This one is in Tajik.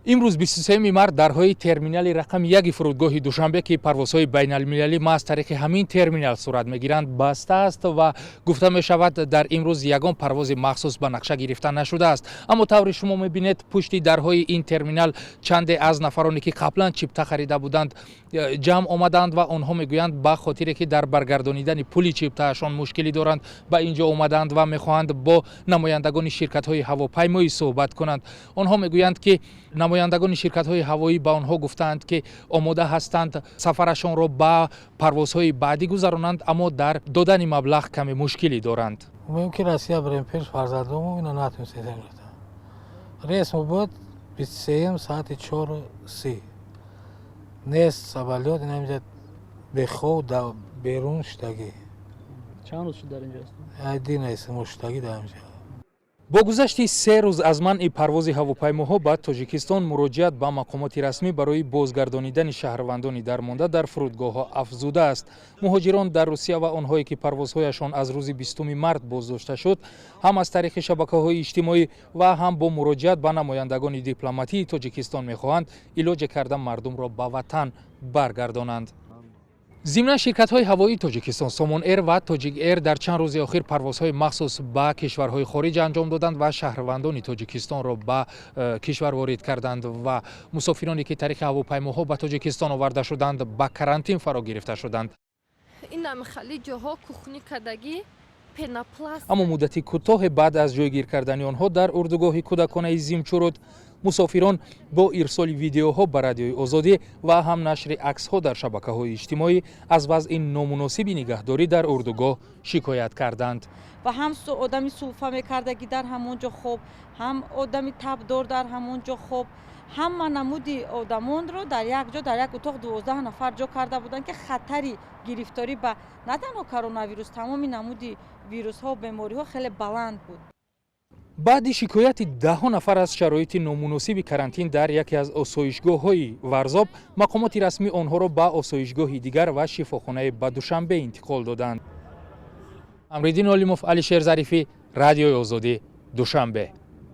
Имрӯз, 23 март, дарҳои терминали рақами яки фурудгоҳи Душанбе, ки парвозҳои байналмилалӣ маҳз тариқи ҳамин терминал сурат мегиранд, баста аст ва гуфта мешавад, дар имрӯз ягон парвози махсус ба нақша гирифта нашудааст. Аммо тавре шумо мебинед, пушти дарҳои ин терминал чанде аз нафароне, ки қаблан чипта харида буданд, ҷамъ омаданд ва онҳо мегӯянд, ба хотире ки дар баргардонидани пули чиптаашон мушкилӣ доранд, ба ин ҷо омаданд ва мехоҳанд бо намояндагони ширкатҳои ҳавопаймоӣ суҳбат кунанд. Онҳо мегӯянд, ки намояндагони ширкатҳои ҳавоӣ ба онҳо гуфтаанд, ки омода ҳастанд сафарашонро ба парвозҳои баъдӣ гузаронанд, аммо дар додани маблағ каме мушкилӣ доранд. Муҳим ки Россия бирем пеш фарзандому, ина натунистем рафтан. Рейс мо буд 23-юм, соати 4:30. Нест самолёт, ина инҷа бехоб берун шудагӣ. Чанд рӯз шуд дар инҷо ҳастед? Дин аст мо шудагӣ дар инҷа. Бо гузашти 3 рӯз аз манъи парвози ҳавопаймоҳо ба Тоҷикистон, муроҷиат ба мақомоти расмӣ барои бозгардонидани шаҳрвандони дармонда дар фурудгоҳҳо афзудааст. Муҳоҷирон дар Русия ва онҳое, ки парвозҳояшон аз рӯзи 20 март боздошта шуд, ҳам аз тариқи шабакаҳои иҷтимоӣ ва ҳам бо муроҷиат ба намояндагони дипломатии Тоҷикистон мехоҳанд илоҷе карда мардумро ба ватан баргардонанд. Зимнан, ширкатҳои ҳавоии Тоҷикистон, Сомон Эр ва Тоҷик Эр, дар чанд рӯзи охир парвозҳои махсус ба кишварҳои хориҷ анҷом доданд ва шаҳрвандони Тоҷикистонро ба кишвар ворид карданд ва мусофироне, ки тариқи ҳавопаймоҳо ба Тоҷикистон оварда шуданд, ба карантин фаро гирифта шуданд. Инам хали ҷоҳо кухни кардагӣ, пенопласт. Аммо муддати кӯтоҳе баъд аз ҷойгир кардани онҳо дар урдугоҳи кӯдаконаи Зимчуруд, мусофирон бо ирсоли видеоҳо ба Радиои Озодӣ ва ҳам нашри аксҳо дар шабакаҳои иҷтимоӣ аз вазъи номуносиби нигаҳдорӣ дар урдугоҳ шикоят карданд. Ва ҳам одами сулфа мекардагӣ дар ҳамон ҷо хоб, ҳам одами табдор дар ҳамон ҷо хоб. Ҳама намуди одамонро дар як ҷо, дар як утоқ 12 нафар ҷо карда буданд, ки хатари гирифторӣ ба на танҳо коронавирус, тамоми намуди вирусҳо, бемориҳо хеле баланд буд. Баъди шикояти даҳҳо нафар аз шароити номуносиби карантин дар яке аз осоишгоҳҳои Варзоб, мақомоти расмӣ онҳоро ба осоишгоҳи дигар ва шифохонае ба Душанбе интиқол доданд. Амриддин Олимов, Алишер Зарифӣ, Радиои Озодӣ, Душанбе.